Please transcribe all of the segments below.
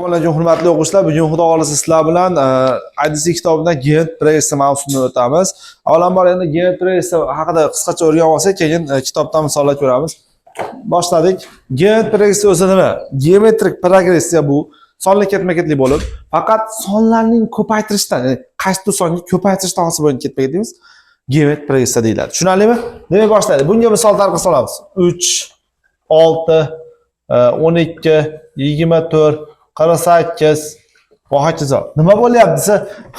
Assalomu alaykum, hurmatli o'quvchilar. Bugun, Xudo xohlasa, sizlar bilan IDC kitobidan geometrik progressiya mavzusini o'tamiz. Avvalambor endi geometrik progressiya haqida qisqacha o'rganib olsak, keyin kitobdan misollar ko'ramiz. Boshladik. Geometrik progressiya o'zi nima? Geometrik progressiya bu sonli ketma-ketlik bo'lib, faqat sonlarning ko'paytirishdan, ya'ni qaysidir songa ko'paytirishdan hosil bo'lgan ketma-ketligimiz geometrik progressiya deyiladi. Tushunarlimi? Demak, boshladik. Bunga misol tariqa solamiz. 3, 6, 12, 24, 48 va hokazo. Nima bo'lyapti desa,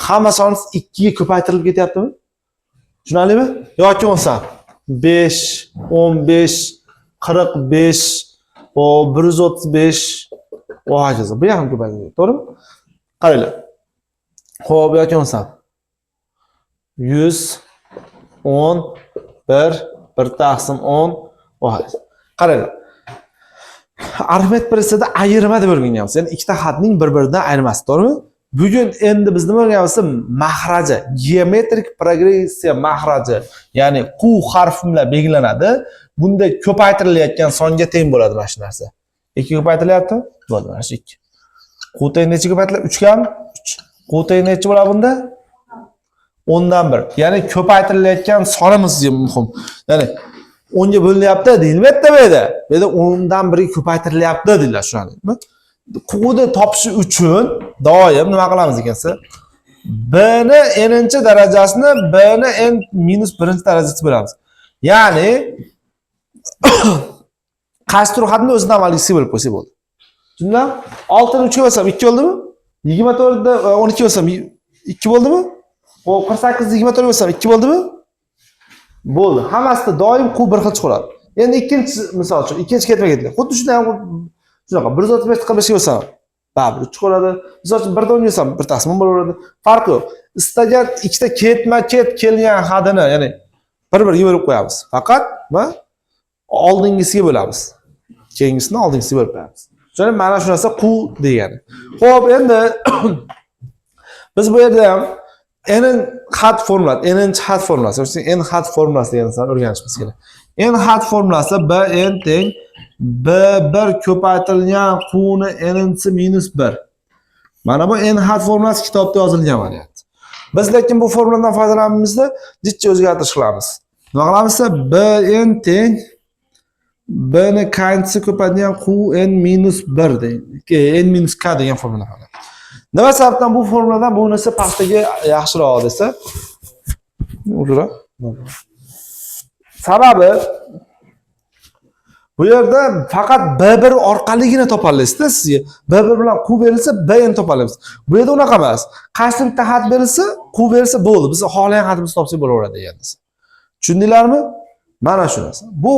hamma sonimiz 2 ga ko'paytirilib ketyaptimi? Tushunarlimi? Yoki bo'lmasa 5, 15, 45, o 135 va hokazo. Bu ham ko'paytiriladi, to'g'rimi? Qaranglar. Xo'p, yoki bo'lmasa 100, 10, 1, 1 taqsim 10 va hokazo. Qaranglar. Arifmetik progressiyada ayirma deb o'rganganmiz. Ya'ni ikkita hadning bir-biridan ayirmasi, to'g'rimi? Bugun endi biz nima o'rganamiz? Mahraji, geometrik progressiya mahraji, ya'ni Q harfi bilan belgilanadi. Bunda ko'paytirilayotgan songa teng bo'ladi mana shu narsa. 2 ko'paytirilyapti? Bo'ldi, mana shu 2. Q teng necha ko'paytiriladi? 3 gami? 3. Q teng necha bo'ladi bunda? 10 dan 1. Ya'ni ko'paytirilayotgan sonimiz muhim. Ya'ni 10 ga bo'linyapti deyilmayapti bu yerda. Bu yerda 10 dan 1 ga ko'paytirilyapti deyiladi, tushunarlimi? Qni topish uchun doim nima qilamiz ekansa, b ni n-inchi darajasini b ni n minus 1 darajasi bo'lamiz. Ya'ni qaysidir hadni o'zidan avvalgisiga bo'lib qo'ysak bo'ldi. Tushundingmi? 6 ni 3 ga bo'lsam 2 bo'ldimi? 24 ni 12 bo'lsam 2 bo'ldimi? Xo'p, 48 ni 24 bo'lsam 2 bo'ldimi? Bo'ldi. Hammasida doim Q bir xil chiqaradi. Endi ikkinchi misol uchun, ikkinchi ketma-ketlik. Xuddi shunday ham shunaqa 135 45 ga bo'lsam baribir uch chiqaradi. Misol uchun, 1 dan 10 bo'lsam 1 taqsim 10 bo'laveradi. Farqi yo'q. Istagan ikkita ketma-ket kelgan hadini, ya'ni bir-biriga bo'lib qo'yamiz. Faqat va oldingisiga bo'lamiz. Keyingisini oldingisiga bo'lib qo'yamiz. Tushundingmi? Mana shu narsa Q degani. Xo'p, endi biz bu yerda ham n hat formulasi, n hat formulasi, n hat formulasi degan narsani o'rganishimiz kerak. N hat formulasi b n teng b1 ko'paytirilgan q ni n minus 1. Mana bu n hat formulasi kitobda yozilgan variant. Biz lekin bu formuladan foydalanganimizda jicha o'zgartirish qilamiz. Nima qilamiz? B n teng b ni k-nchisi ko'paytirilgan q n minus 1 degan, n minus k degan formuladan foydalanamiz. Nima sababdan bu formuladan bunisi pastdagi yaxshiroq desa, uzr. Sababi bu yerda faqat B1 orqaligina topa olasizda sizga. B1 bilan Q berilsa, Bn topa olamiz. Bu yerda unaqa emas. Qaysi bitta xat berilsa, Q berilsa bo'ldi. Biz xohlagan xatimizni topsak bo'laveradi degan narsa. Tushundinglarmi? Mana shu narsa. Bu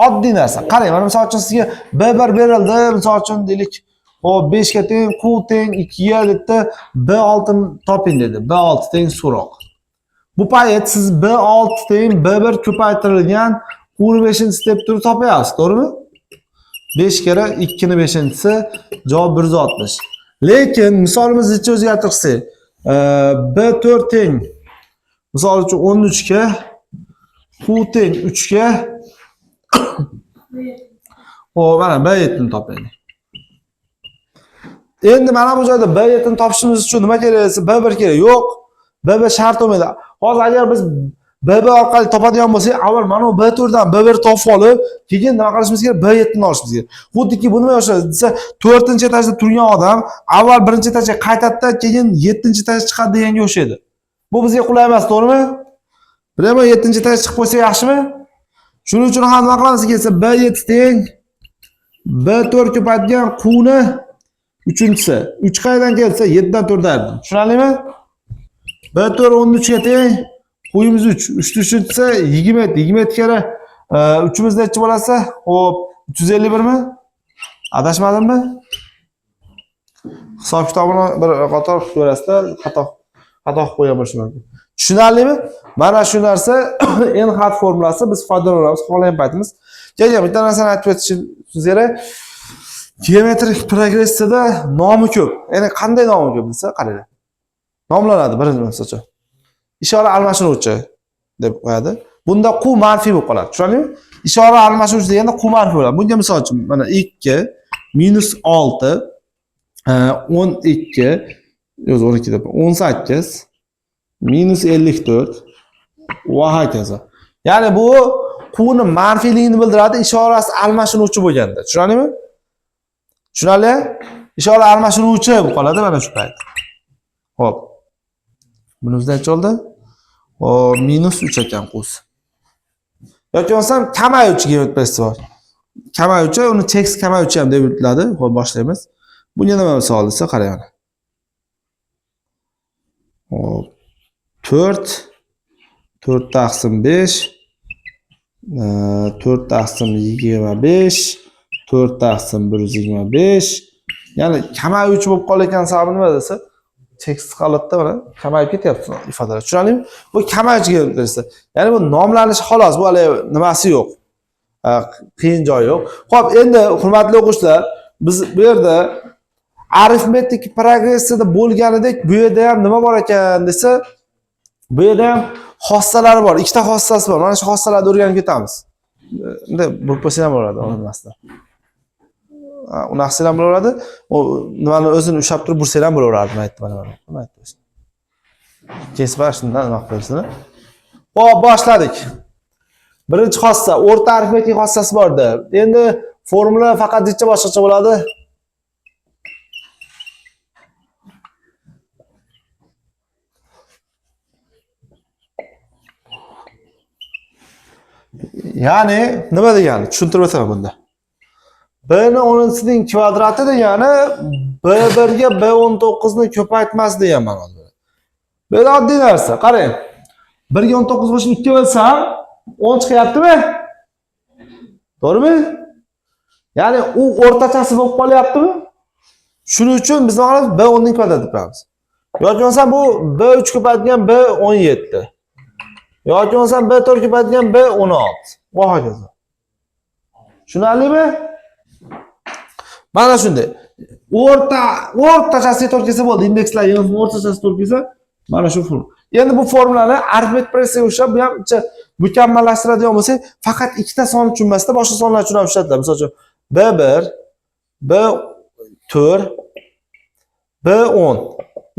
oddiy narsa. Qarang, mana misol uchun sizga B1 berildi, misol uchun deylik, xo'p, 5 ga teng, Q teng 2 ga debdi, B6 toping dedi. B6 teng so'roq. Bu payt siz B6 teng B1 ko'paytirilgan Q 5 deb turib topyapsiz, to'g'rimi? 5 kara 2 ni 5-si javob 160. Lekin misolimizni ichi o'zgartirsak, B4 teng misol uchun 13 ga, Q teng 3 ga, xo'p, mana B7 ni topaylik. Endi mana bu joyda B7 ni topishimiz uchun nima kerak desa, B1 kerak. Yo'q. B1 shart bo'lmaydi. Hozir agar biz B1 orqali topadigan bo'lsak, avval mana bu B4 dan B1 topib olib, keyin nima qilishimiz kerak? B7 ni olishimiz kerak. Xuddiki bu nima o'xshaydi desa, 4-etajda turgan odam avval 1-etajga qaytadi, keyin 7-etajga chiqadi deganga o'xshaydi. Bu bizga qulay emas, to'g'rimi? Bilaman, 7-etajga chiqib qo'ysa yaxshimi? Shuning uchun ham nima qilamiz kelsa, B7 teng B4 ko'paytirgan Q ni uchinchisi. 3 qayerdan kelsa, 7 dan 4 ayirdim. Tushunarlimi? B4 13 ga teng, Q'yimiz 3. 3 uchinchisi 27. 27 kara 3imiz nechi bo'lasa? Xo'p, 351 mi? Adashmadimmi? Hisob kitobini bir qator ko'rasizda, xato qilib qo'ygan bo'lishim mumkin. Tushunarlimi? Mana shu narsa n hat formulasi, biz foydalanamiz xohlagan paytimiz. Keyin bitta narsani aytib o'tishimiz kerak. Geometrik progressiyada nomi ko'p. Ya'ni qanday nomi ko'p desa, qaranglar. Nomlanadi birinchi misol uchun. Ishora almashinuvchi deb qo'yadi. Bunda Q manfiy bo'lib qoladi. Tushunarlimi? Ishora almashinuvchi deganda Q manfiy bo'ladi. Bunga misol uchun mana 2 minus 6. 12, yo'q 12 deb 18 minus 54 va hokazo. Ya'ni bu quvni manfiyligini bildiradi, ishorasi almashinuvchi bo'lganda. Tushunarlimi? Tushunarli? Ishora almashinuvchi bo'lib qoladi mana shu payt. Xo'p. Bunimizda necha bo'ldi? O minus 3 ekan quvsi. Yoki bo'lmasam kamayuvchi geometrik progressiya bor. Kamayuvchi, uni cheksiz kamayuvchi ham deb aytiladi. Xo'p, boshlaymiz. Bunga nima misol desa, qarang mana. Xo'p. 4 4 taqsim 5 4 taqsim 25 4 taqsim 125. Ya'ni kamayuvchi bo'lib qolayotgan sababi nima desa, cheksiz holatda mana kamayib ketyapti ifodalar. Tushunarlimi? Bu kamayuvchi geometrik progressiya. Ya'ni bu nomlanishi xolos, bu hali nimasi yo'q. Qiyin joyi yo'q. Xo'p, endi hurmatli o'quvchilar, biz bu yerda arifmetik progressiyada bo'lganidek bu yerda ham nima bor ekan desa, bu yerda ham xossalari bor. Ikkita xossasi bor. Mana shu xossalarni o'rganib ketamiz. Endi burib qo'ysa ham bo'ladi, unaqa. Unaqa ham bo'laveradi. U nimani o'zini ushlab turib bursa ham bo'laveradi, men aytdim mana. Nima aytdim? Kesib shundan nima qilib. Xo'p, boshladik. Birinchi xossa, o'rta arifmetik xossasi bordi. Endi formula faqat necha boshqacha bo'ladi? Ya'ni nima degani? Tushuntirib o'taman bunda. B ni 10-ning kvadrati degani B1 ga B19 ni ko'paytmasi degan ma'noda beradi. Bu yerda oddiy narsa. Qarang. 1 ga 19 qo'shib 2 bo'lsam 10 chiqyaptimi? To'g'rimi? Ya'ni u o'rtachasi bo'lib qolyaptimi? Shuning uchun biz nima qilamiz? B10 ning kvadrati deb qo'yamiz. Yoki bo'lmasam bu B3 ko'paytilgan B17. Yoki bo'lmasam B4 ko'paytilgan B16. Va hokazo. Tushunarlimi? Mana shunday. O'rtachasiga to'g'ri kelsa bo'ldi. Indekslar yig'ilib o'rtachasi to'g'ri kelsa, mana shu formula. Endi bu formulani arifmetik progressiyaga o'xshab bu ham mukammallashtiradigan bo'lsak, faqat ikkita sonni tushunmasda boshqa sonlarni uchun ham ishlatiladi. Misol uchun B1, B4, B10.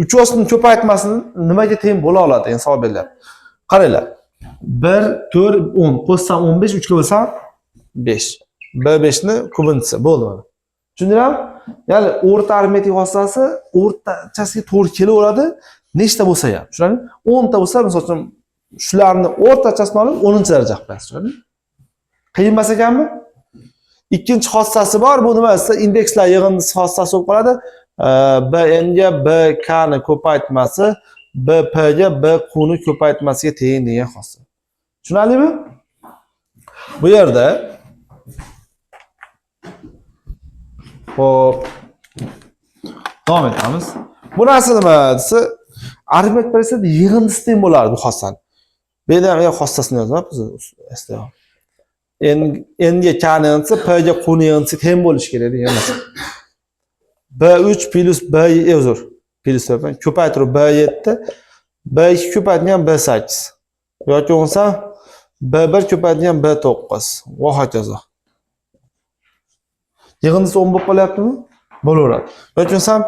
Uchovsini ko'paytmasini nimaga teng bo'la oladi degan savol berilyapti. Qaranglar. 1, 4, 10 qo'shsam 15, 3 ga bo'lsam 5. B5 ni kubinchisi bo'ldi mana. Tushundinglarmi? Ya'ni o'rta arifmetik xossasi o'rtachasiga to'g'ri kelaveradi, nechta bo'lsa ham. Tushunarlimi? 10 ta bo'lsa, misol uchun shularni o'rtachasini olib 10-daraja qilib qo'yasiz, tushunarlimi? Qiyin emas ekanmi? Ikkinchi xossasi bor, bu nima desa, indekslar yig'indisi xossasi bo'lib qoladi. Bn ga Bk ni ko'paytmasi Bp ga Bq ni ko'paytmasiga teng degan xossa. Tushunarlimi? Bu yerda xo'p, davom etamiz. Bu narsa nima desa, arifmetik progressiyada yig'indisi teng bo'lardi bu xossani. Bu yerda ham xossasini yozmayapmiz, eslayapman. N ga K ni yig'indisi, P ga Q ni yig'indisi teng bo'lishi kerak degan narsa. B3 plus B, uzr, plus deyapman, ko'paytirib B7, B2 ko'paytilgan B8. Yoki bo'lmasa B1 ko'paytilgan B9 va hokazo. Yig'indisi 10 bo'lib qolyaptimi? Bo'laveradi. Yoki bo'lmasam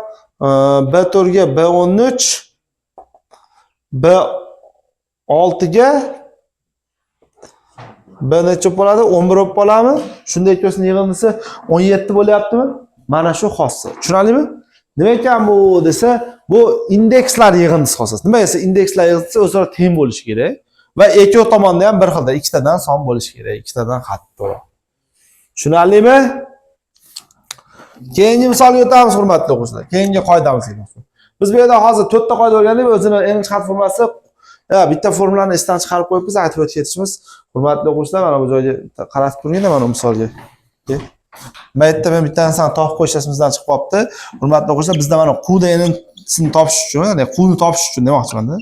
B4 ga B13, B6 ga B necha bo'lib qoladi? 11 bo'lib qoladimi? Shunda ikkosining yig'indisi 17 bo'lyaptimi? Mana shu xossa. Tushunarlimi? Nima ekan bu desa, bu indekslar yig'indisi xossasi. Nima desa, indekslar yig'indisi o'zaro teng bo'lishi kerak va ikki tomonda ham bir xilda ikkitadan son bo'lishi kerak, ikkitadan xat to'g'ri. Tushunarlimi? Keyingi misolga o'tamiz, hurmatli o'quvchilar. Keyingi qoidamizga o'tamiz. Biz bu yerda hozir 4 ta qoida o'rgandik, o'zini eng xat formulasi, bitta formulani esdan chiqarib qo'yibmiz, aytib o'tib ketishimiz. Hurmatli o'quvchilar, mana bu joyga qaratib turinglar mana bu misolga. Bu yerda men bitta narsani topib qo'yish esimizdan chiqib qolibdi. Hurmatli o'quvchilar, bizda mana Q da n-sini topish uchun, ya'ni Q ni topish uchun demoqchiman-da.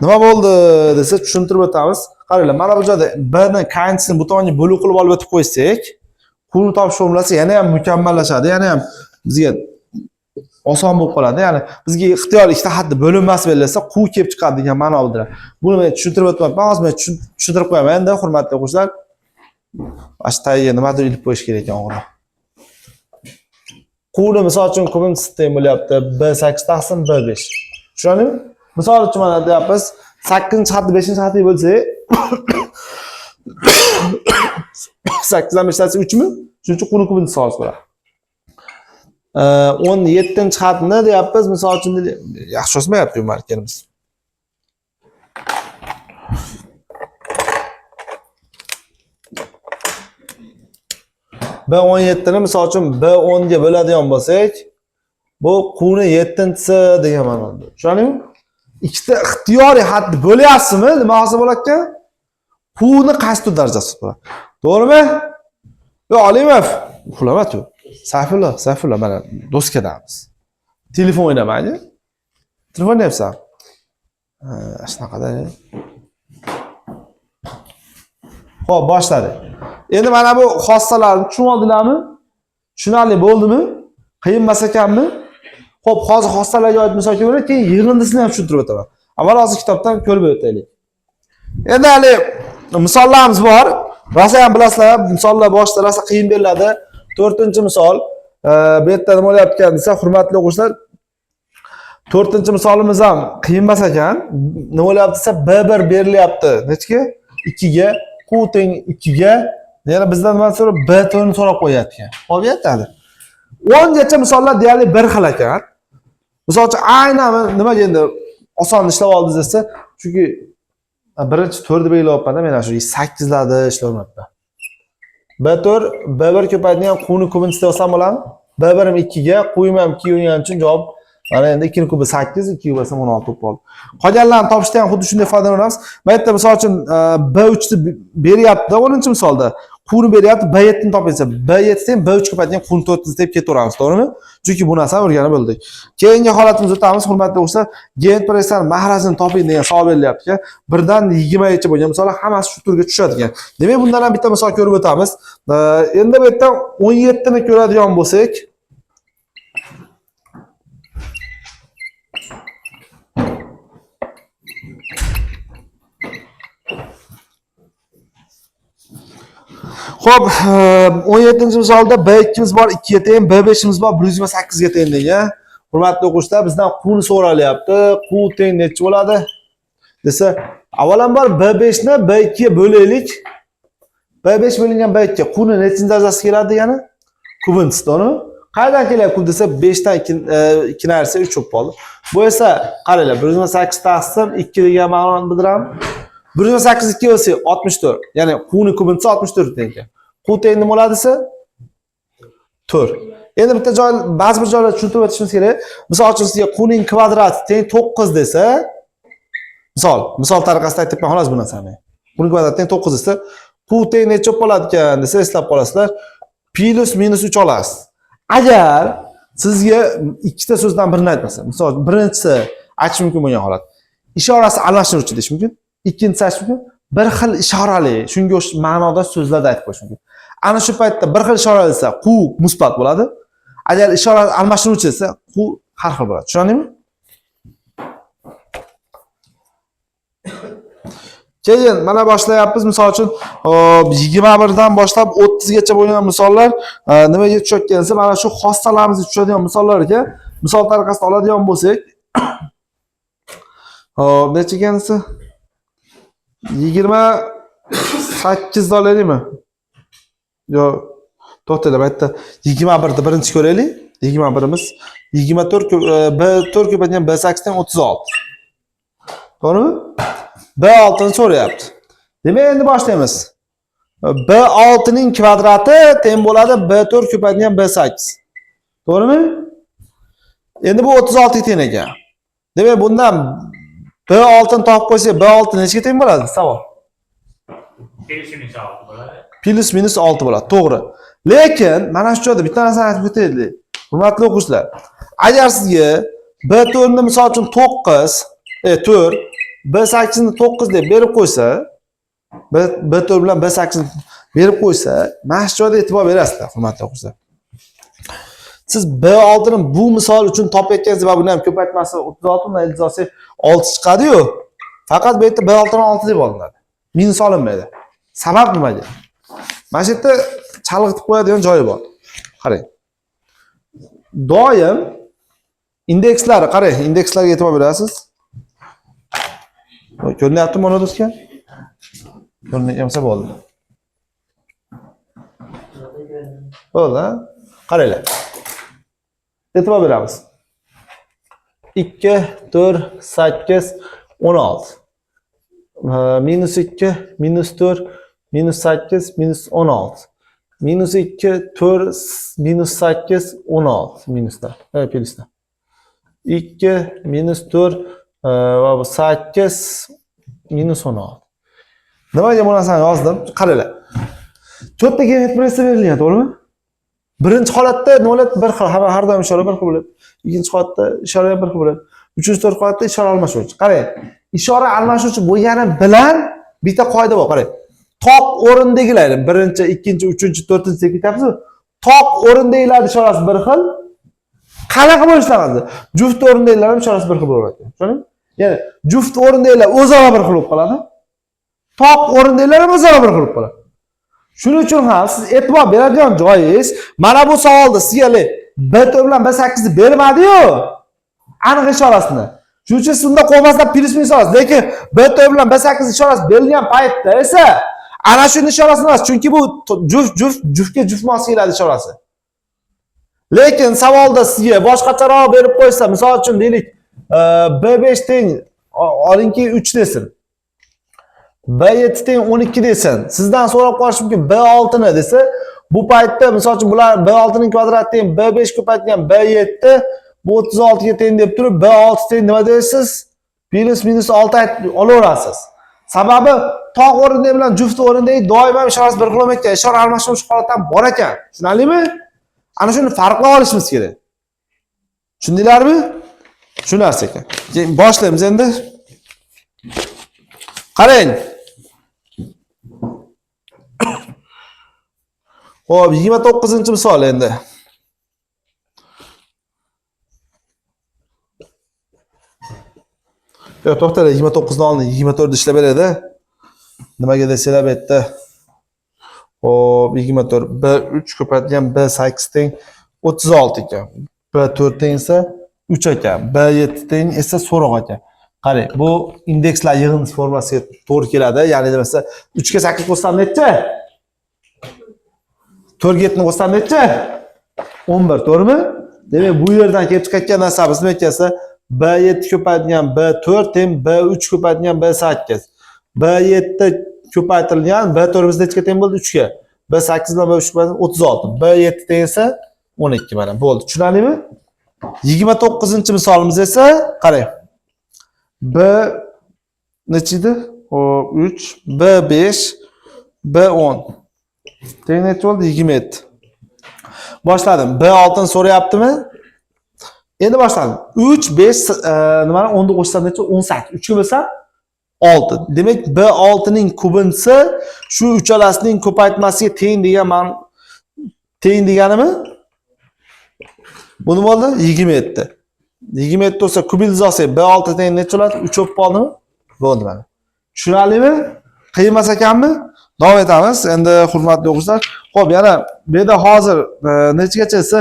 Nima bo'ldi desa tushuntirib o'tamiz. Qaranglar, mana bu joyda B ni K-sini bu tomonga bo'lib qilib olib o'tib qo'ysak, Q ni topish formulasi yana ham mukammallashadi, yana ham bizga Oson bo'lib qoladi. Ya'ni bizga ixtiyoriy ikkita haddi bo'linmasi berilsa, Q kelib chiqadi degan ma'no bildiradi. Buni men tushuntirib o'tmayapman, hozir men tushuntirib qo'yaman endi, hurmatli o'quvchilar. Mana shu tagiga nimadir ilib qo'yish kerak ekan o'g'ri. Qni misol uchun kubimsi teng bo'lyapti B8 taqsim B5. Tushundingmi? Misol uchun mana deyapmiz, 8-haddi 5-haddiga bo'lsak, 8 dan 5 3 mi? Shuning uchun qni kubini solib bo'ladi. 17-hadni deyapmiz, misol uchun yaxshi o'smayapti bu markerimiz. B17 ni misol uchun B10 ga bo'ladigan bo'lsak, bu Qni 7-si degan ma'noda. Tushundingmi? Ikkita ixtiyoriy hadni bo'lyapsizmi? Nima hosil bo'lar ekan? Qni qaysi darajasi bo'ladi? To'g'rimi? Yo, Olimov, uxlama tu. Sayfulla, Sayfulla, mana doskadamiz. Telefon o'ynamaydi. Telefon o'ynayapsan. Ha, shunaqada. Xo'p, boshladik. Endi mana bu xossalarni tushunib oldinglarmi? Tushunarli bo'ldimi? Qiyin emas ekanmi? Xo'p, hozir xossalarga oid misol ko'raylik, keyin yig'indisini ham tushuntirib o'taman. Avval hozir kitobdan ko'rib o'taylik. Endi hali misollarimiz bor. Rosa ham bilasizlar, misollar boshida rosa qiyin beriladi. 4-misol, bu yerda nima bo'lyapti desa, hurmatli o'quvchilar, 4-misolimiz ham qiyin emas ekan. Nima bo'lyapti desa, B1 berilyapti. Nechiga? 2 ga, Q teng 2 ga. Yana bizdan nima so'rab, B4 ni so'rab qo'yapti. Xo'p, yetadi. 10 gacha misollar deyarli bir xil ekan. Misol uchun, aynan nimaga endi oson ishlab oldingiz desa, chunki birinchi 4 belgilayapman-da, men shu 8larda ishlayapman. B4, B1 ko'payadigan Qni kubini olsam bo'ladimi? B1 ham 2 ga, Q'im ham 2 bo'lgani uchun javob mana endi 2 ni kubi 8, 2 ga bo'lsam 16 bo'lib qoldi. Qolganlarni topishda ham xuddi shunday foydalanamiz. Bu yerda misol uchun B3 ni beryapti 10-misolda. Qni beryapti, B7 ni topilsa, B7 teng B3 ko'payadigan Qni 4 deb ketaveramiz, to'g'rimi? Chunki bu narsani o'rganib bo'ldik. Keyingi holatimizga o'tamiz, hurmatli o'quvchilar. Geometriyani mahrajini toping degan savol berilyapti ekan. 1dan 20 gacha bo'lgan misollar hammasi shu turga tushadi ekan. Demak, bundan ham bitta misol ko'rib o'tamiz. Endi bu yerda 17 ni ko'radigan bo'lsak, Xo'p, 17-misolda B2'miz bor 2 ga teng, B5'imiz bor 128 ga teng degan. Hurmatli o'quvchilar, bizdan Q ni so'ralyapti. Q teng necha bo'ladi? Desa, avvalambor B5 ni B2 ga bo'laylik. B5 bo'lingan B2 Q ni nechinchi darajasi keladi degani? Kubinchisi, to'g'rimi? Qayerdan kelyapti kub desa, 5 dan 2 narsa 3 bo'lib qoldi. Bu esa qaranglar, 128 taqsim 2 degan ma'noni bildirammi? 128 2 bo'lsa 64. Ya'ni Q ni kubinchisi 64 teng ekan. Q teng nima bo'ladi desa 4. Endi bitta joy, ba'zi bir joylarda tushuntirib o'tishimiz kerak. Misol uchun sizga Q ning kvadrati teng 9 desa, misol tariqasida aytyapman xolos bu narsani. Q ning kvadrati teng 9 desa, Q teng necha bo'lib qoladi ekan desa, eslab qolasizlar. Plus minus 3 olasiz. Agar sizga ikkita so'zdan birini aytmasa, misol birinchisi aytish mumkin bo'lgan holat. Ishorasi almashtiruvchi deyish mumkin. Ikkinchisi aytish mumkin, bir xil ishorali, shunga o'xshash ma'noda so'zlarda aytib qo'yish mumkin. Ana shu paytda bir xil ishorali desa, Q musbat bo'ladi. Agar ishora almashtiruvchi desa, Q har xil bo'ladi. Tushundingmi? Keyin mana boshlayapmiz. Misol uchun, 21 dan boshlab 30 gacha bo'lgan misollar nimaga tushayotgan desa, mana shu xossalarimizga tushadigan misollar ekan. Misol tariqasida oladigan bo'lsak, hop, necha ekan desa? 28 olaylikmi? Yo, to'xtanglar, bu yerda 21 ni birinchi ko'raylik. 21imiz 24 B4 ko'paytirilgan B8 teng 36. To'g'rimi? B6 ni so'rayapti. Demak, endi boshlaymiz. B6 ning kvadrati teng bo'ladi B4 ko'paytirilgan B8. To'g'rimi? Endi bu 36 ga teng ekan. Demak, bundan B6 ni topib qo'ysak, B6 nechaga teng bo'ladi? Savol. Plus minus 6 bo'ladi. Plus minus 6 bo'ladi. To'g'ri. Lekin mana shu joyda bitta narsani aytib o'taylik. Hurmatli o'quvchilar, agar sizga B4 ni misol uchun 9, 4, B8 ni 9 deb berib qo'ysa, B4 bilan B8 ni berib qo'ysa, mana shu joyda e'tibor berasizlar, hurmatli o'quvchilar. Siz B6 ni bu misol uchun topayotgansiz va buni ham ko'paytmasi 36 bilan ildiz olsak 6 chiqadi-yu. Faqat bu yerda B6 ni 6 deb olinadi. Minus olinmaydi. Sabab nimaga? Mana shu yerda chalg'itib qo'yadigan joyi bor. Qarang. Doim indekslar, qarang, indekslarga e'tibor berasiz. Ko'rinyaptimi mana do'stlar? Ko'rinmayotgan bo'lsa bo'ldi. Bo'ldi, ha? Qaranglar. E'tibor beramiz. 2, 4, 8, 16. Minus 2, minus 4, minus 8, minus 16. Minus 2, 4, minus 8, 16. Minuslar, plyuslar. 2, minus 4 va bu 8, minus 16. Nimaga bu narsani yozdim? Qaranglar. 4 ta geometrik progressiya berilgan, to'g'rimi? Birinchi holatda nima bo'ladi? Bir xil, har doim ishora bir xil bo'ladi. Ikkinchi holatda ishora ham bir xil bo'ladi. Uchinchi, to'rtinchi holatda ishora almashuvchi. Qarang, ishora almashuvchi bo'lgani bilan bitta qoida bor, qarang. Toq o'rindagilar, birinchi, ikkinchi, uchinchi, to'rtinchi deb ketyapsiz. Toq o'rindagilar ishorasi bir xil. Qanaqa bo'lishi lozim? Juft o'rindagilar ham ishorasi bir xil bo'ladi. Tushundingmi? Ya'ni juft o'rindagilar o'zaro bir xil bo'lib qoladi. Toq o'rindagilar ham o'zaro bir xil bo'lib qoladi. Shuning uchun ham siz e'tibor beradigan joyingiz mana bu savolda sizga B4 bilan B8 ni bermadi-yu. Aniq ishorasini. Shuning uchun siz unda qo'ymasdan plyus minus olasiz. Lekin B4 bilan B8 ishorasi berilgan paytda esa ana shuni ishorasini emas, chunki bu juft juft juftga juft mos keladi ishorasi. Lekin savolda sizga boshqacharoq berib qo'ysa, misol uchun deylik, B5 teng olingki 3 desin. B7 teng 12 desin. Sizdan so'rab qolish mumkin B6 ni desa, bu paytda misol uchun bular B6 ning kvadrati teng B5 ko'paytilgan B7 bu 36 ga teng deb turib B6 teng nima deysiz? Plyus minus 6 olaverasiz. Sababi toq o'rindagi bilan juft o'rindagi doim ham ishorasi bir xil bo'lmayotgan, ishora almashuvchi holat ham bor ekan. Tushunarlimi? Ana shuni farqlab olishimiz kerak. Tushundinglarmi? Shu narsa ekan. Keyin boshlaymiz endi. Qarang. Xo'p, 29-misol endi. Yo'q, to'xtanglar, 29 ni oldin 24 ishlab beradi. Nimaga desanglar bu yerda. Xo'p, 24 B3 ko'paytilgan B8 teng 36 ekan. B4 teng esa 3 ekan. B7 teng esa so'roq ekan. Qarang, bu indekslar yig'indisi formasiga to'g'ri keladi. Ya'ni demasa 3 ga 8 qo'shsam necha? 4 ga 7 qo'shsam necha? 11, to'g'rimi? Demak, bu yerdan kelib chiqayotgan narsamiz nima ekansa, B7 ko'paytilgan B4 teng B3 ko'paytilgan B8. B7 ko'paytirilgan B4 biz nechaga teng bo'ldi? 3 ga. B8 bilan B3 ko'paytirilgan 36. B7 teng esa 12 mana bo'ldi. Tushunarlimi? 29-misolimiz esa qarang. B necha edi? Xo'p, 3, B5, B10. Teng necha bo'ldi? 27. Boshladim. B6 ni so'rayaptimi? Endi boshladim. 3, 5, nimani 10 ni qo'shsam necha? 18. 3 ga bo'lsam 6. Demak, B6 ning kubinisi shu uchalasining ko'paytmasiga teng degan man teng deganimi? Bu nima bo'ldi? 27. 27 bo'lsa kub ildiz olsak B6 teng necha bo'ladi? 3 bo'lib qoldimi? Bo'ldi mana. Tushunarlimi? Qiyin emas ekanmi? Davom etamiz. Endi hurmatli o'quvchilar, xo'p, yana bu yerda hozir nechagacha esa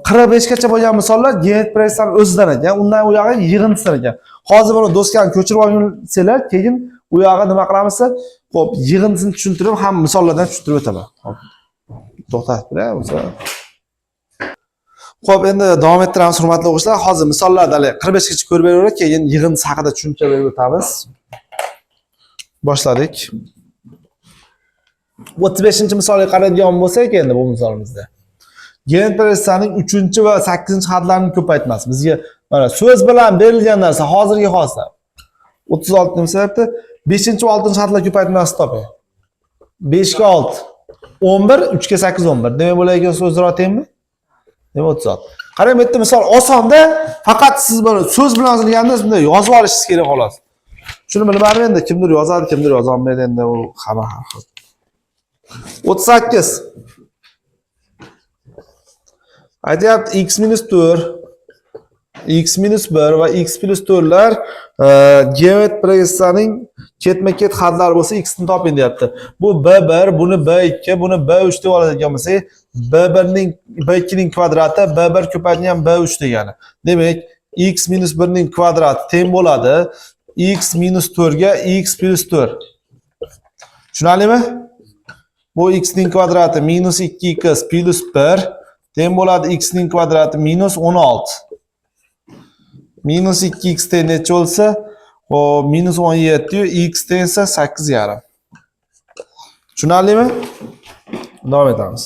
45 gacha bo'lgan misollar geometrik progressiyaning o'zidan ekan, undan u yog'i yig'indisidan ekan. Hozir buni doskani ko'chirib olsanglar, keyin u yog'i nima qilamiz? Xo'p, yig'indisini tushuntirib, ham misollardan tushuntirib o'taman. Xo'p. To'xtatib turay, bo'lsa. Xo'p, endi davom ettiramiz hurmatli o'quvchilar. Hozir misollarni hali 45 gacha ko'rib beraverib, keyin yig'indisi haqida tushuncha berib o'tamiz. Boshladik. 35-misolga qaraydigan bo'lsak, endi bu misolimizda geometrik progressiyaning 3 va 8 hadlarining ko'paytmasi. Bizga mana so'z bilan berilgan narsa hozirgi holda 36 nima deyapti? 5 va 6 hadlar ko'paytmasini toping. 5 ga 6 11, 3 ga 8 11. Demak, bular ikkovsi o'zaro tengmi? Demak 36. Qarang, bu yerda misol osonda, faqat siz buni so'z bilan yozilganda bunday yozib olishingiz kerak xolos. Shuni bilmadim endi, kimdir yozadi, kimdir yoza olmaydi endi u hamma har xil. 38. Aytyapti x minus 4, x minus 1 va x plus 4 lar geometrik progressiyaning ketma-ket hadlari bo'lsa x ni toping deyapti. Bu b1, buni b2, buni b3 deb oladigan bo'lsak, b1 ning b2 ning kvadrati b1 ko'paytirilgan b3 degani. Demak, x minus 1 ning kvadrati teng bo'ladi x minus 4 ga x plus 4. Tushunarlimi? Bu x ning kvadrati minus 2x plus 1 teng bo'ladi x ning kvadrati minus 16. Minus 2x teng necha bo'lsa, o minus 17, x teng esa 8,5. Tushunarlimi? Davom etamiz.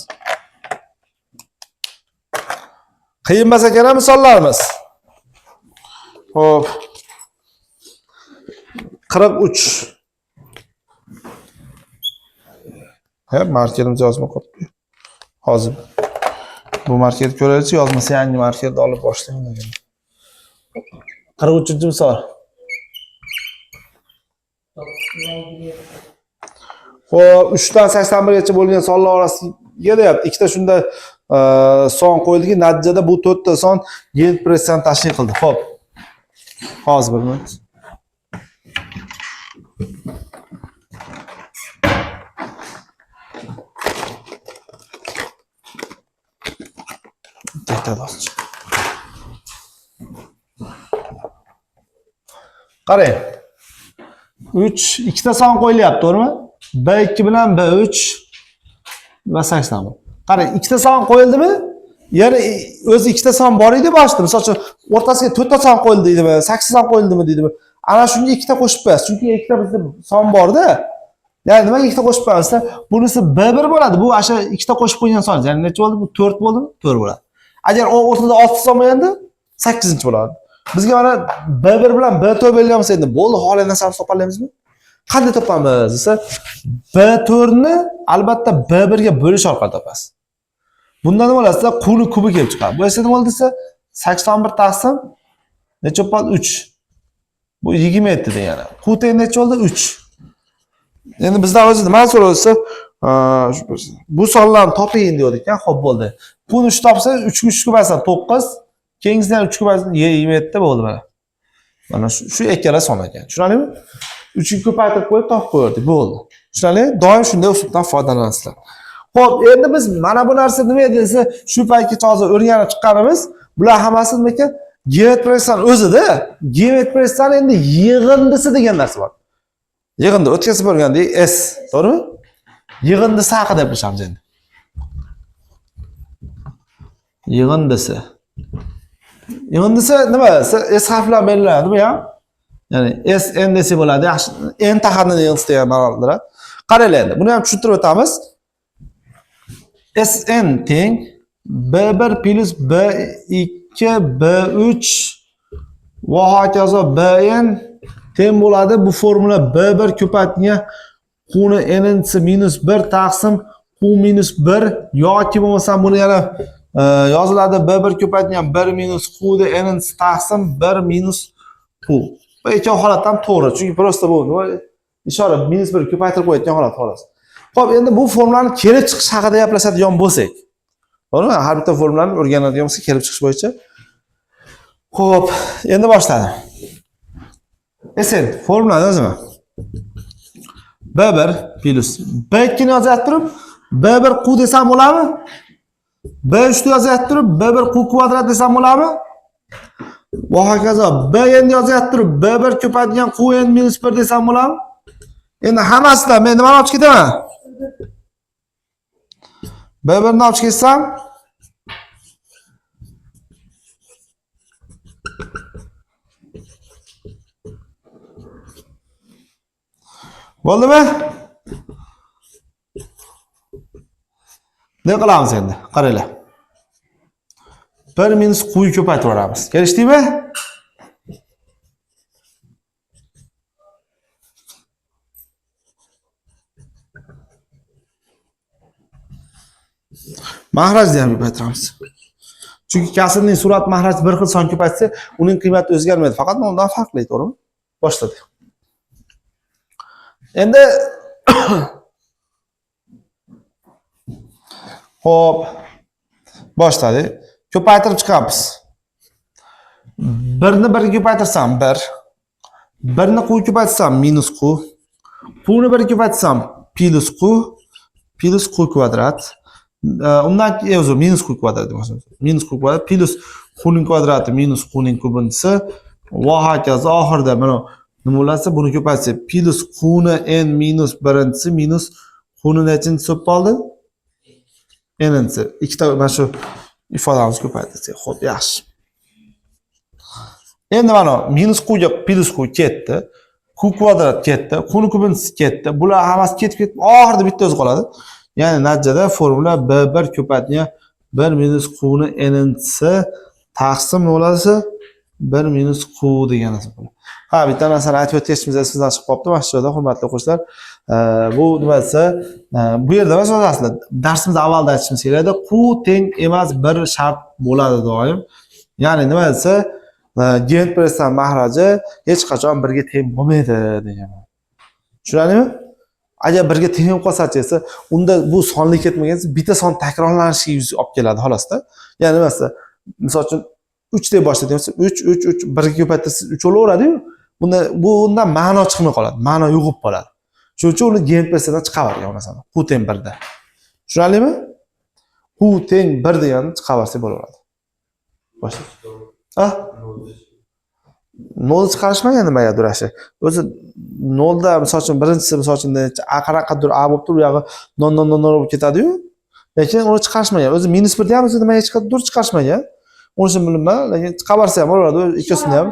Qiyin emas ekan misollarimiz. Xo'p. 43. Ha, markerimiz yozma qolibdi. Hozir bu markerni ko'raylik, yozmasa yangi markerni olib boshlayman. 43-misol. Xo'p, 3 dan 81 gacha bo'lgan sonlar orasiga deyapti. Ikkita shunda son qo'yildiki, natijada bu 4 ta son geometrik progressiyani tashkil qildi. Xo'p. Hozir bir minut. Qarang. 3 ikkita son qo'yilyapti, to'g'rimi? B2 bilan B3 va 81. Qarang, ikkita son qo'yildimi? Ya'ni o'zi ikkita son bor edi boshida. Misol uchun, o'rtasiga 4 ta son qo'yildi deydimi, 8 son qo'yildimi deydimi? Ana shunga ikkita qo'shib qo'yasiz. Chunki ikkita bizda son bor-da. Ya'ni nimaga ikkita qo'shib qo'yamiz? Bunisi B1 bo'ladi. Bu o'sha ikkita qo'shib qo'ygan son. Ya'ni necha bo'ldi? Bu 4 bo'ldimi? 4 bo'ladi. Agar o'rtada 6 son bo'lganda 8 bo'ladi. Bizga mana B1 bilan B4 berilgan bo'lsa endi bo'ldi, xohlagan narsamizni topa olamizmi? Qanday topamiz desa, B4 ni albatta B1 ga bo'lish orqali topasiz. Bundan nima bo'ladi? Quvni kubi kelib chiqadi. Bu esa nima bo'ldi desa, 81 taqsim necha bo'ldi? 3. Bu 27 degani. Q teng necha bo'ldi? 3. Endi bizdan o'zi nima so'ralsa, bu sonlarni toping deyor ekan. Xo'p, bo'ldi. Quvni 3 topsa, 3 ga 3 ko'paysa 9, keyingisidan 3 ko'paysa 27 bo'ldi mana. Mana shu ikkala son ekan. Tushunarlimi? 3 ga ko'paytirib qo'yib topib qo'yardik, bo'ldi. Tushunarli? Doim shunday uslubdan foydalanasizlar. Xo'p, endi biz mana bu narsa nima edi desa, shu paytgacha hozir o'rganib chiqqanimiz, bular hammasi nima ekan? Geometrik progressiyaning o'zida, geometrik progressiyaning endi yig'indisi degan narsa bor. Yig'indi o'tkazib o'rgandik S, to'g'rimi? Yig'indisi haqida gaplashamiz endi. Yig'indisi. Yig'indisi nima? S harfi bilan belgilanadi bu ham. Ya'ni S N desa bo'ladi. Yaxshi, N taxanini yig'indisi degan ma'no bildiradi. Qaranglar endi, buni ham tushuntirib o'tamiz. SN teng B1 plus B2 B3 va hokazo BN teng bo'ladi. Bu formula B1 ko'paytirilgan Q ni n-si minus 1 taqsim Q minus 1 yoki bo'lmasam buni yana yoziladi B1 ko'paytirilgan 1 minus Q ni n-si taqsim 1 minus Q. Bu ikki holat ham to'g'ri, chunki prosta bu nima ishora minus 1 ko'paytirib qo'yayotgan holat xolos. Xo'p, endi bu formulani kelib chiqish haqida gaplashadigan bo'lsak, to'g'rimi? Har bitta formulani o'rganadigan bo'lsak, kelib chiqish bo'yicha. Xo'p, endi boshladim. Esen formulani o'zimi? B1 plus B2 ni yozib turib, B1 Q desam bo'ladimi? B3 ni yozib turib, B1 Q kvadrat desam bo'ladimi? Va hokazo B endi yozib turib, B1 ko'paytirilgan Q n minus 1 desam bo'ladimi? Endi hammasidan men nimani olib ketaman? B1 ni olib ketsam bo'ldimi? Ne qilamiz endi? Qaranglar. 1 minus Q'ni ko'paytirib yuboramiz. Kelishdikmi? Mahrajni ham ko'paytiramiz. Chunki kasrning surat mahraji bir xil son ko'paytsa, uning qiymati o'zgarmaydi. Faqat undan farqli, to'g'rimi? Boshladik. Endi xo'p, boshladik. Ko'paytirib chiqamiz. 1 ni 1 ga ko'paytirsam 1. 1 ni Q ko'paytirsam minus Q. Q ni 1 ga ko'paytirsam plus Q, plus Q kvadrat. Undan o'zi minus Q kvadrat demoqchiman. Minus Q kvadrat plus Q ning kvadrati minus Q ning kubinchisi va hokazo. Oxirida mana nima bo'lsa, buni ko'paytsak plus Q ni n minus birinchisi minus Q ni nechinchisi bo'lib qoldi? N'inchisi. Ikkita mana shu ifodamizni ko'paytirsak. Xo'p, yaxshi. Endi mana minus Q ga plus Q ketdi. Q kvadrat ketdi, Q ni kubinchisi ketdi. Bular hammasi ketib ketib oxirida bitta o'zi qoladi. Ya'ni natijada formula B1 ko'paytilgan 1 minus Q ni n'inchisi taqsim nima bo'ladi? 1 minus Q degan narsa bo'ladi. Ha, bitta narsani aytib o'tishimiz esimizdan chiqib qolibdi. Mana shu joyda, hurmatli o'quvchilar, bu nima desa, bu yerda emas aslida darsimiz avvalda aytishimiz kerak edi. Q teng emas 1 shart bo'ladi doim. Ya'ni nima desa, Gent-Presdan mahraji hech qachon 1 ga teng bo'lmaydi degan. Tushunarlimi? Agar 1 ga teng bo'lib qolsa-chi esa, unda bu sonli ketmagan, bitta son takrorlanishiga yuz olib keladi xolosda. Ya'ni nimasi? Misol uchun 3 deb boshlaydi, 3 3 3 1 ga ko'paytirsangiz 3 bo'laveradi-yu. Bunda bundan ma'no chiqmay qoladi, ma'no yo'qolib qoladi. Shuning uchun uni Gent-Presdan chiqavergan masalan, Q teng 1 da. Tushunarlimi? Q teng 1 deganni chiqaversak bo'laveradi. Boshla. Ah? Nolni chiqarishmagan nimagadir o'sha. O'zi nolda misol uchun birinchisi misol uchun a qanaqadir a bo'lib turib, u yog'i nol nol nol nol bo'lib ketadi-yu. Lekin uni chiqarishmagan. O'zi minus 1 da ham o'zi nimaga chiqadi, chiqarishmagan. Unisini bilmayman, lekin chiqaversa ham bo'laveradi, ikkosini ham.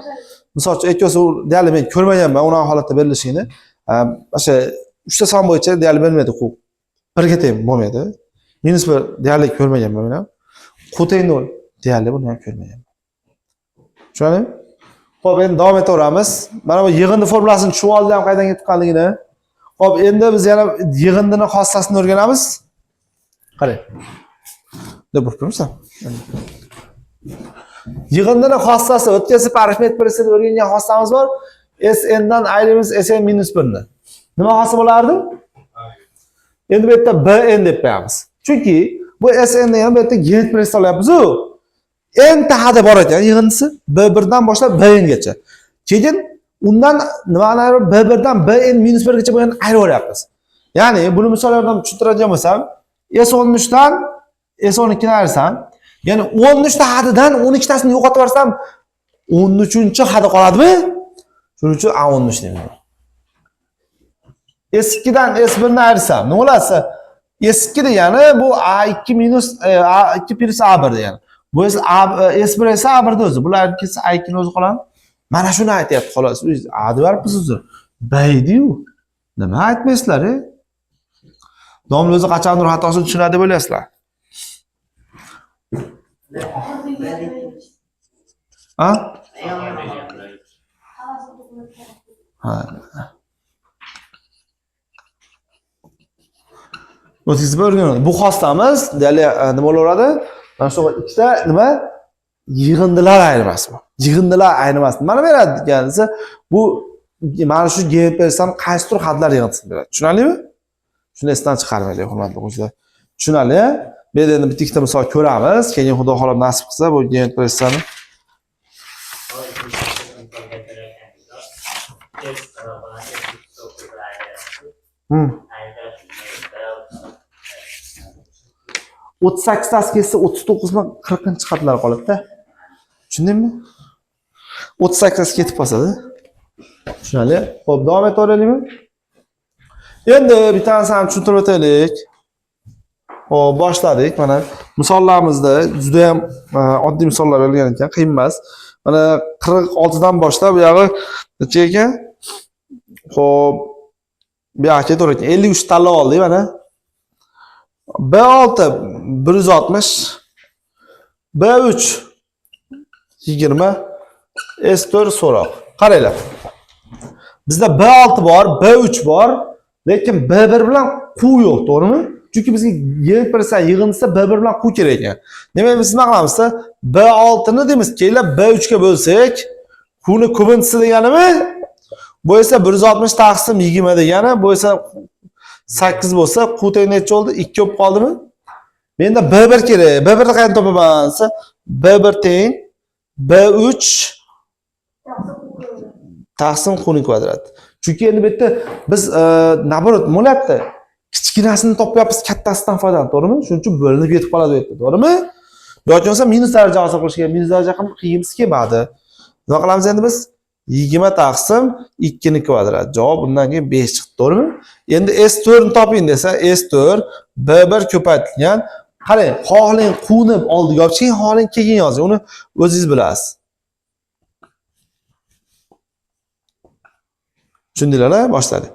Misol uchun ikkosi deyarli men ko'rmaganman unaqa holatda berilishini. O'sha 3 ta son bo'yicha deyarli bermaydi Q. 1 ga teng bo'lmaydi. Minus 1 deyarli ko'rmaganman men ham. Q teng 0 deyarli buni ham ko'rmaganman. Tushunarlimi? Xo'p, endi davom etaveramiz. Mana bu yig'indi formulasini tushunib oldim ham qayerdan ketib qolganligini. Xo'p, endi biz yana yig'indini xossasini o'rganamiz. Qarang. Deb burib turibsan. Yig'indini xossasi o'tgan safar arifmetik progressiyada o'rgangan xossamiz bor. Sn dan ayiramiz Sn minus 1 ni. Nima hosil bo'lardi? Endi bu yerda Bn deb qo'yamiz. Chunki bu Sn ni ham bu yerda Gent progressiya olyapmiz-u. N ta hadi bor ekan yig'indisi B1 dan boshlab Bn gacha. Keyin undan nimani ayirib B1 dan Bn minus 1 gacha bo'lgan ayirib yuboryapmiz. Ya'ni buni misol yordamida tushuntiradigan bo'lsam, S13 dan S12 ni ayirsam, ya'ni 13 ta hadidan 12 tasini yo'qotib yuborsam, 13-hadi qoladimi? Shuning uchun A13 deyman. S2 dan S1 ni ayirsam, nima bo'ladi? S2 degani bu A2 minus A2 plus A1 degani. Bu esa S1 esa A1 da o'zi. Bular ikkisi A2 ni o'zi qoladi. Mana shuni aytyapti xolos. O'zi A deb yuboribmiz o'zi. B deydi-yu. Nima aytmaysizlar, e? Domla o'zi qachondir xatosini tushunadi deb o'ylaysizlar. Ha? Ha. O'zingizga o'rganadi. Bu xossamiz, deyarli nima bo'laveradi? Mana shu ikkita nima? Yig'indilar ayirmasi bu. Yig'indilar ayirmasi. Nimani beradi degan desa, bu mana shu GPSdan qaysidir hadlar yig'indisini beradi. Tushunarlimi? Shuni esdan chiqarmaylik, hurmatli o'quvchilar. Tushunarli? Bu yerda endi bitta ikkita misol ko'ramiz. Keyin Xudo xohlab nasib qilsa bu GPSni 38 tasi kelsa 39 bilan 40 hadlar qoladi-da. Tushundingmi? 38 tasi ketib qolsa-da. Tushunarli? Xo'p, davom etaveraylikmi? Endi bitta narsani tushuntirib o'taylik. Xo'p, boshladik. Mana misollarimizda juda ham oddiy misollar berilgan ekan, qiyin emas. Mana 46 dan boshlab bu yog'i necha ekan? Xo'p, bu yoqqa ketaver ekan. 53 tanlab oldik mana. B6 160, B3 20, S4 so'roq. Qaranglar. Bizda B6 bor, B3 bor, lekin B1 bilan Q yo'q, to'g'rimi? Chunki bizga YPRS yig'indisi B1 bilan Q kerak ekan. Demak, biz nima qilamiz? B6 ni deymiz, keyin B3 ga bo'lsak, Q ni kubintisi deganimi? Bu esa 160 taqsim 20 degani, bu esa 8 bo'lsa, Q teng necha bo'ldi? 2 bo'lib qoldimi? Menda B1 kerak. B1 ni qayerdan topaman desa, B1 teng B3 taqsim Q kvadrat. Chunki endi bu yerda biz naborot bo'lyapti. Kichkinasini topyapmiz, kattasidan foydalanib, to'g'rimi? Shuning uchun bo'linib yetib qoladi bu yerda, to'g'rimi? Yoki bo'lmasa minus daraja hosil qilish kerak. Minus daraja ham qilgimiz kelmadi. Nima qilamiz endi biz? 20 taqsim 2 kvadrat. Javob undan keyin 5 chiqdi, to'g'rimi? Endi S4 ni toping desa, S4 B1 ko'paytirilgan. Qarang, xohlang Q-ni oldiga olib chiqing, xohlang keyin yozing. Uni o'zingiz bilasiz. Tushundinglar-a? Boshladik.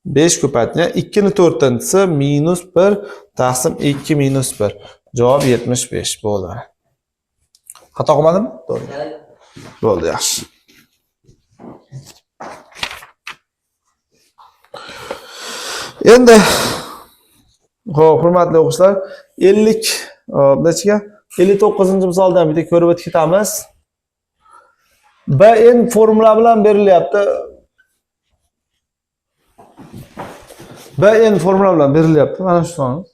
5 ko'paytirilgan 2 ni 4-inchisi minus 1 taqsim 2 minus 1. Javob 75 bo'ldi. Xato qilmadimmi? To'g'ri. Bo'ldi, yaxshi. Endi xo'p, hurmatli o'quvchilar, 50 nechiga? 59-misoldan bitta ko'rib o'tib ketamiz. Bn formula bilan berilyapti. Bn formula bilan berilyapti. Mana shu sonimiz.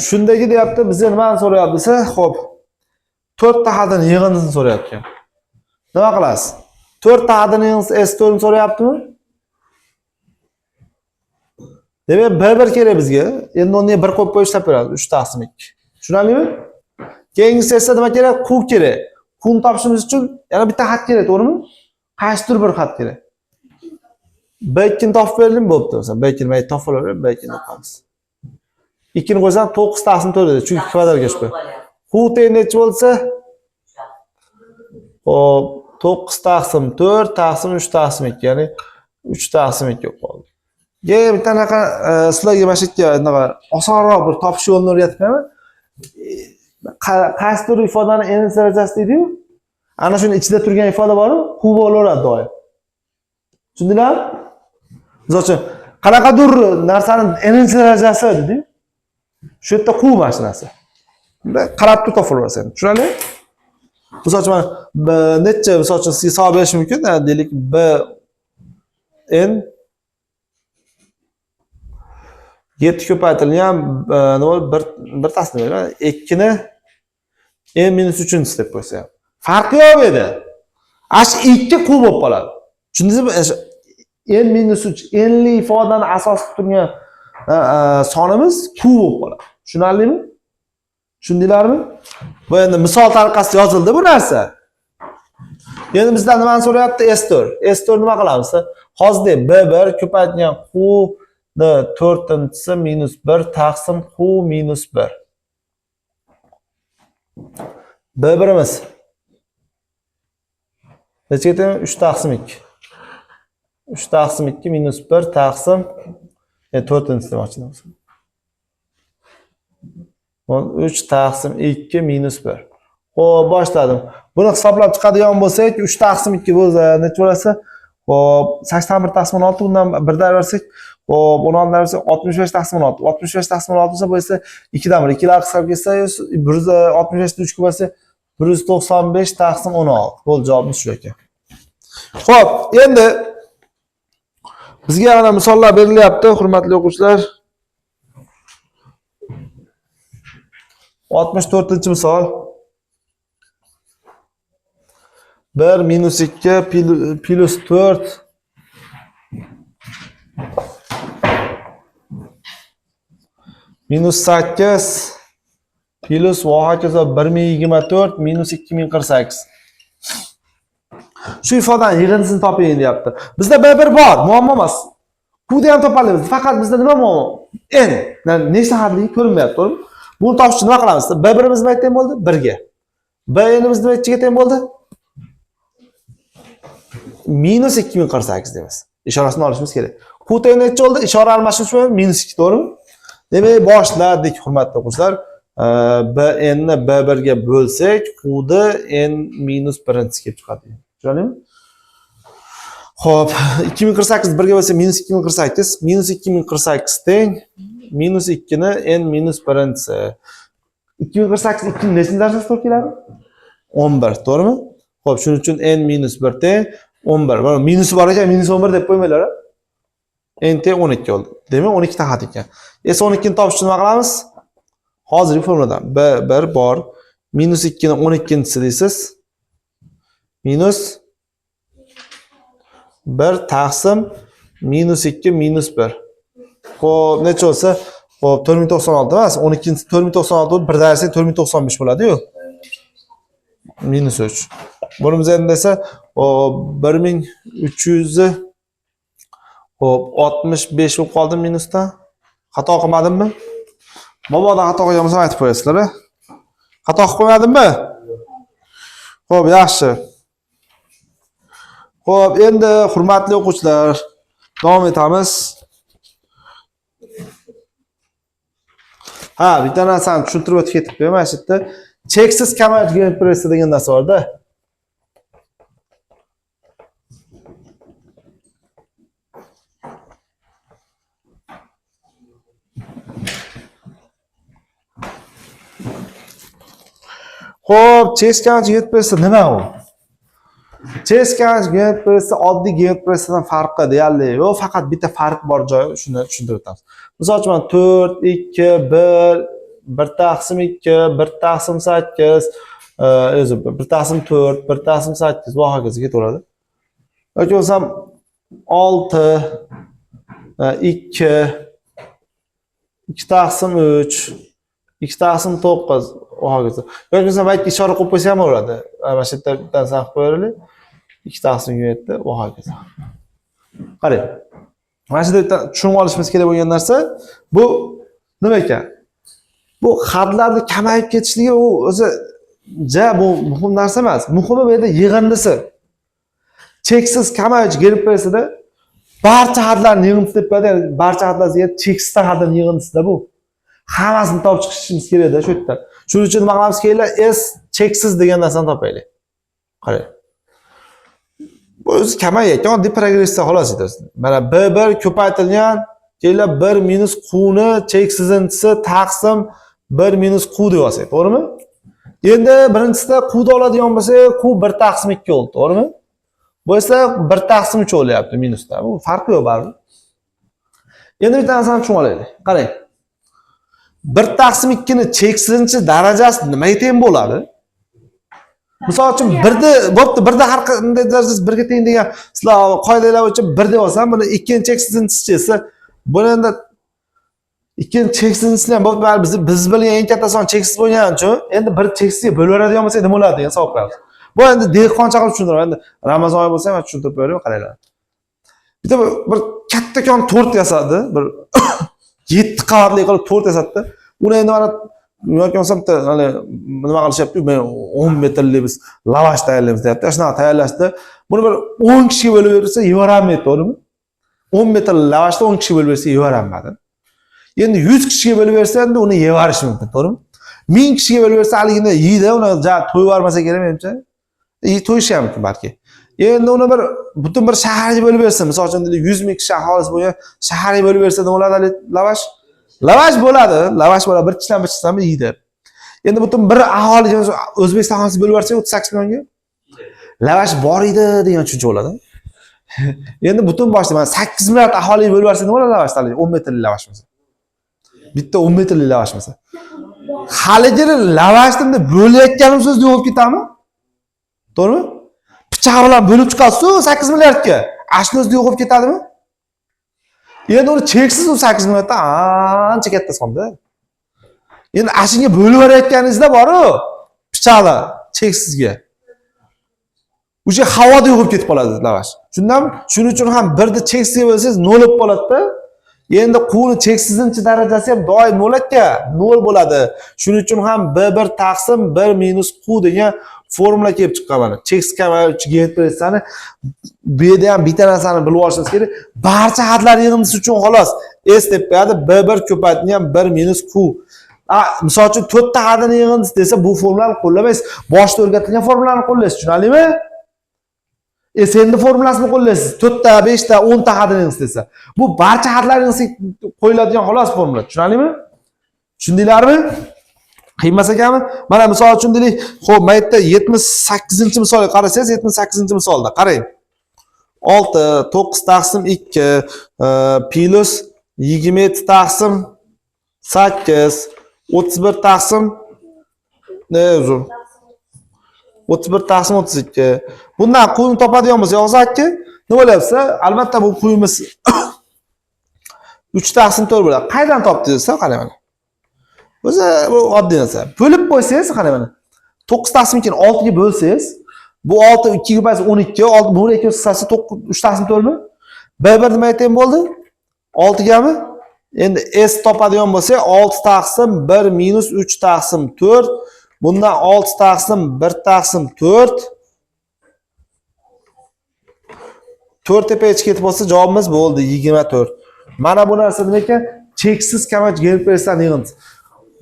Shundagi deyapti, bizga nimani so'rayapti desa, xo'p, 4 ta hadini yig'indisini so'rayapti. Nima qilasiz? 4 ta hadini yig'indisi S4 ni so'rayaptimi? Demak, B1 kerak bizga. Endi o'rniga 1 qo'yib qo'yib ishlab beramiz. 3 taqsim 2. Tushunarlimi? Keyingisi esa nima kerak? Q kerak. Q ni topishimiz uchun yana bitta xat kerak, to'g'rimi? Qaysidir bir xat kerak. B2 ni topib berdim, bo'pti. Masalan, B2 ni men topib olaman, B2 ni topamiz. 2 ni qo'ysam 9 taqsim 4 edi, chunki kvadratga tushib. Q teng necha bo'lsa? Xo'p, 9 taqsim 4 taqsim 3 taqsim 2, ya'ni 3 taqsim 2 bo'lib qoldi. Keyin bitta anaqa sizlarga mana shu yerga anaqa osonroq bir topish yo'lini o'rgatib. Qaysidir ifodani n darajasi deydi-yu. Ana shuni ichida turgan ifoda bor-ku, Q bo'laveradi doim. Tushundinglarmi? Misol uchun, qanaqadir narsani n darajasi deydi-yu. Shu yerda Q mana shu narsa. Qarab turib topib. Tushunarlimi? Misol uchun, mana necha, misol uchun sizga savol berish mumkin, deylik B n 7 ko'paytirilgan nima bir taslim bergan 2 ni n minus 3 deb qo'ysa ham farqi yo'q edi. Ash 2 Q bo'lib qoladi. Tushundingizmi? N minus 3 n li ifodani asos qilib turgan sonimiz Q bo'lib qoladi. Tushunarlimi? Tushundinglarmi? Bu endi misol tariqasida yozildi bu narsa. Endi bizdan nimani so'rayapti? S4. S4 nima qilamiz? Hozir deb B1 ko'paytirilgan Q ni 4-inchisi minus 1 taqsim Q minus 1. B1'imiz nechaga teng? 3 taqsim 2. 3 taqsim 2 minus 1 taqsim 4-inchisi demoqchi edim. 3 taqsim 2 minus 1. Xo'p, boshladim. Buni hisoblab chiqadigan bo'lsak, 3 taqsim 2 bo'lsa necha bo'lsa? Xo'p, 81 taqsim 16, undan 1 dan bersak, xo'p, 16 dan bersak 65 taqsim 16. 65 taqsim 16 bo'lsa, bu esa 2 dan 1. 2 lar hisob kelsa, 165 ni 3 ga bo'lsa 195 taqsim 16. Bo'ldi, javobimiz shu ekan. Xo'p, endi bizga yana misollar berilyapti, hurmatli o'quvchilar. 64-misol. 1 minus 2 plus 4 minus 8 plus va hokazo 1024 minus 2048. Shu ifodani yig'indisini toping deyapti. Bizda B1 bor, muammo emas. Q'ni ham topa olamiz. Faqat bizda nima muammo? N. Nechta hadligi ko'rinmayapti, to'g'rimi? Buni topish uchun nima qilamiz? B1'imiz nima teng bo'ldi? 1ga. Bn'imiz nima teng bo'ldi? Minus 2048 deymiz. Ishorasini olishimiz kerak. Q teng necha bo'ldi? Ishora almashish uchun minus 2, to'g'rimi? Demak, boshladik, hurmatli o'quvchilar. Bn ni B1 ga bo'lsak, Q'da n minus 1 kelib chiqadi. Tushunarlimi? Xo'p, 2048 1 ga bo'lsa minus 2048, minus 2048 teng minus 2 ni n minus 1-si. 2048 2 nechinchi darajasi to'g'ri keladi? 11, to'g'rimi? Xo'p, shuning uchun n minus 1 teng 11. Mana minusi bor ekan, minus 11 deb qo'ymanglar. N teng 12 bo'ldi. Demak, 12 ta xat ekan. S12 ni topish uchun nima qilamiz? Hozirgi formuladan B1 bor, Minus 2 ni 12-si deysiz. Minus 1 taqsim minus 2 minus 1. Xo'p, necha bo'lsa? Xo'p, 4096 emas, 12-si 4096 bo'lib, bir darasi 4095 bo'ladi-yu. Minus 3. Bunimiz endi esa 1300 xo'p, 65 bo'lib qoldi minusda. Xato qilmadimmi? Mabodo xato qilgan bo'lsam aytib qo'yasizlar, a? Xato qilib qo'ymadimmi? Xo'p, yaxshi. Xo'p, endi hurmatli o'quvchilar, davom etamiz. Ha, bitta narsani tushuntirib o'tib ketib mana shu yerda cheksiz kamayuvchi geometriyasi degan narsa bor-da. Xo'p, cheksiz kamayuvchi geometriyasi nima u? Cheksiz kamayuvchi geometriyasi oddiy geometriyadan farqi deyarli yo'q, faqat bitta farq bor joyi, shuni tushuntirib o'tamiz. Misol uchun mana 4, 2, 1, 1 taqsim 2, 1 taqsim 8, o'zi 1 taqsim 4, 1 taqsim 8 va hokazo ketaveradi. Yoki bo'lmasam 6, 2, 2 taqsim 3, 2 taqsim 9 va hokazo. Yoki bo'lmasam balki ishora qo'yib qo'ysa ham bo'ladi. Mana shu yerda bitta narsani qilib qo'yaylik. 2 taqsim 7 va hokazo. Qarang. Mana shu yerda tushunib olishimiz kerak bo'lgan narsa bu nima ekan? Bu hadlarni kamayib ketishligi u o'zi ja bu muhim narsa emas. Muhimi bu yerda yig'indisi. Cheksiz kamayuvchi geometriyasida barcha hadlarni yig'indisi deb qo'yadi. Ya'ni barcha hadlar degan cheksiz hadlarning yig'indisida bu. Hammasini topib chiqishimiz kerakda shu yerda. Shuning uchun nima qilamiz kerak? S cheksiz degan narsani topaylik. Qarang. Bu o'zi kamayayotgan oddiy progressiya xolos edi. Mana B1 ko'paytirilgan keyin 1 minus Q ni cheksizinchisi taqsim 1 minus Q deb olsak, to'g'rimi? Endi birinchisida Q ni oladigan bo'lsak, Q 1 taqsim 2 bo'ldi, to'g'rimi? Bu esa 1 taqsim 3 bo'lyapti minusda. Bu farqi yo'q baribir. Endi bitta narsani tushunib olaylik. Qarang. 1 taqsim 2 ni cheksizinchi darajasi nimaga teng bo'ladi? Misol uchun 1da bo'pti, 1da har qanday darajasi 1ga teng degan sizlar qoidalar bo'yicha 1 deb olsam, buni ikkinchi cheksizinchisi esa buni endi ikkinchi cheksizinchisini ham bo'pti, baribir biz bilgan eng katta son cheksiz bo'lgani uchun endi bir cheksizga bo'lib yuboradigan bo'lsak nima bo'ladi degan savol qo'yamiz. Bu endi dehqoncha qilib tushuntiraman. Endi Ramazon oyi bo'lsa ham tushuntirib beraman, qaranglar. Bitta bir kattakon tort yasadi, bir 7 qavatli qilib tort yasatdi. Uni endi mana yoki bo'lmasam bitta hali nima qilishyapti, men 10 metrli biz lavash tayyorlaymiz deyapti. Shunaqa tayyorlashdi. Buni bir 10 kishiga bo'lib bersa yevorolmaydi, to'g'rimi? 10 metrli lavashni 10 kishiga bo'lib bersa yevorolmadi. Endi 100 kishiga bo'lib bersa endi uni yevorishi mumkin, to'g'rimi? 1000 kishiga bo'lib bersa haligini yeydi, uni ja to'yib yubormasa kerak menimcha. To'yishi ham mumkin balki. Endi uni bir butun bir shaharga bo'lib bersa, misol uchun 100 ming kishi aholisi bo'lgan shaharga bo'lib bersa nima bo'ladi hali lavash? Lavash bo'ladi, lavash bo'ladi, bir tishdan bir tishdan yeydi. Endi butun bir aholi, O'zbekiston aholisi bo'lib yuborsa 38 millionga lavash bor edi degan tushuncha bo'ladi. Endi butun boshda mana 8 milliard aholiga bo'lib yuborsa nima bo'ladi lavash hali 10 metrli lavash bo'lsa. Bitta 10 metrli lavash bo'lsa. Haligini lavashni bunday bo'layotganimiz o'zi yo'q bo'lib ketadimi? To'g'rimi? Pichoq bilan bo'lib chiqasiz 8 milliardga. Ashni o'zi yo'q bo'lib ketadimi? Endi uni cheksiz u 8 milliarddan ancha katta sonda. Endi ashunga bo'lib yuborayotganingizda bor-u, pichoqlar cheksizga. O'sha havoda yo'q bo'lib ketib qoladi lavash. Shundanmi? Shuning uchun ham birni cheksizga bo'lsangiz 0 bo'lib qoladi-da. Endi Qni cheksizinchi darajasi ham doim 0 aka, 0 bo'ladi. Shuning uchun ham B1 taqsim 1 minus Q degan formula kelib chiqqan mana. Cheksiz kamayuvchi geometriyasini bu yerda ham bitta narsani bilib olishimiz kerak. Barcha hadlar yig'indisi uchun xolos S deb qo'yadi, B1 ko'paytirilgan 1 minus Q. Misol uchun 4 ta hadini yig'indisi desa bu formulani qo'llamaysiz. Boshda o'rgatilgan formulani qo'llaysiz, tushunarlimi? Endi formulasini qo'llaysiz. 4 ta, 5 ta, 10 ta hadini yig'indisi desa. Bu barcha hadlar yig'indisi qo'yiladigan xolos formula. Tushunarlimi? Tushundinglarmi? Qiymas ekanmi? Mana misol uchun deylik, xo'p, mana yerda 78-misolga qarasangiz, 78-misolda qarang. 6 9 taqsim 2 plus 27 taqsim 8 31 taqsim Ne uzr. 31 taqsim 32. Bundan Q'ni topadigan bo'lsak, og'zaki nima bo'lyapsa, albatta bu Q'imiz 3 taqsim 4 bo'ladi. Qayerdan topdingiz desa, qarang mana. O'zi bu oddiy narsa. Bo'lib qo'ysangiz, qarang mana. 9 taqsim 2 ni 6 ga bo'lsangiz, bu 6 2 ga bo'lsa 12, 6 bu 2 qisqasi 9 3 taqsim 4 mi? B1 nimaga teng bo'ldi? 6 gami? Endi S topadigan bo'lsak, 6 taqsim 1 minus 3 taqsim 4. Bundan 6 taqsim 1 taqsim 4. 4 tepaga ketib bo'lsa, javobimiz bo'ldi 24. Mana bu narsa nima ekan? Cheksiz kamaychi geometriyasidan yig'indisi.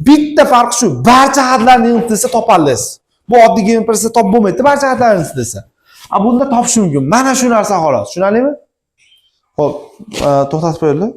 Bitta farqi shu, barcha hadlarni yig'indisi desa topa olasiz. Bu oddiy geometriyasida topib bo'lmaydi, barcha hadlarni yig'indisi desa. A bunda topish mumkin. Mana shu narsa xolos. Tushunarlimi? Xo'p, to'xtatib qo'yinglar.